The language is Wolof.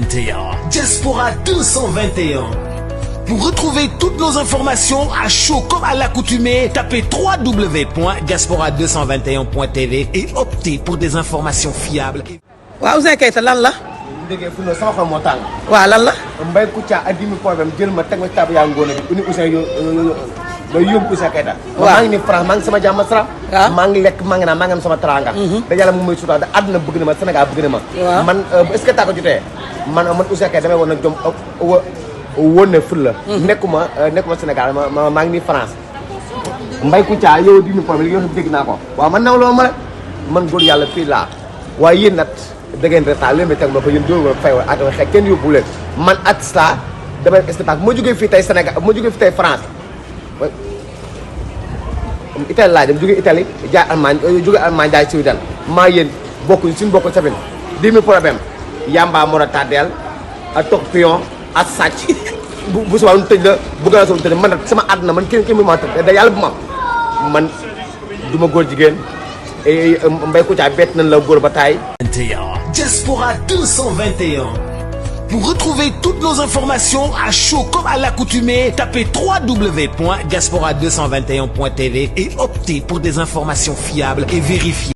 Diaspora 221. Pour retrouver toutes nos informations à chaud comme à l'accoutumée, tapez www.diaspora221.tv et optez pour des informations fiables. waaw Ouzin Keita lan la. déggee fu ne sama xol moo tàng. waaw lan la. Mbaye Kouthia ak 10 000 problème jël ma teg ma ci table yaa ngoone bi uni Ouzin ba yóbbu Ouzin Keita. waaw maa ngi ni France maa ngi sama jàmm salaam. waaw maa ngi lekk maa ngi naan maa ngi am sama teraanga. da yàlla mu may sutura da àdduna bëgg na ma Sénégal bëgg na ma. waaw man est-ce que taa ko jotee man Ouzin Keita damay woon nag jom woon ne ful la. nekkuma Sénégal maa ngi ni France. Mbaye Kouthia yow 10 000 problème li nga xam dégg naa ko. waaw man naw loo ma man góor yàlla fii laa waaye yéen nag da ngeen retard leen ba teg ma ko yéen doo fay wa at xëy kenn yóbbu leen man artiste laa damay spectacle moo jógee fii tey Sénégal moo jógee fii tey France Italie laa dem jógee Italie jaay Allemagne jógee Allemagne jaay Suède maa yéen bokkuñ suñu bokk sabin 10 000 problème yamba mor a tardeel a toog pion ak sàcc bu subaa nu tëj la bëgg naa soon tëj man nag sama àdduna man kenn mu ma tëj da yàlla bu ma man du ma góor jigéen Mbaye Kouthia bett nañ la góor ba taay. Diaspora 221. Pour retrouver toutes nos informations à chaud comme à l'accoutumée, tapez www.diaspora221.tv et optez pour des informations fiables et vérifiées.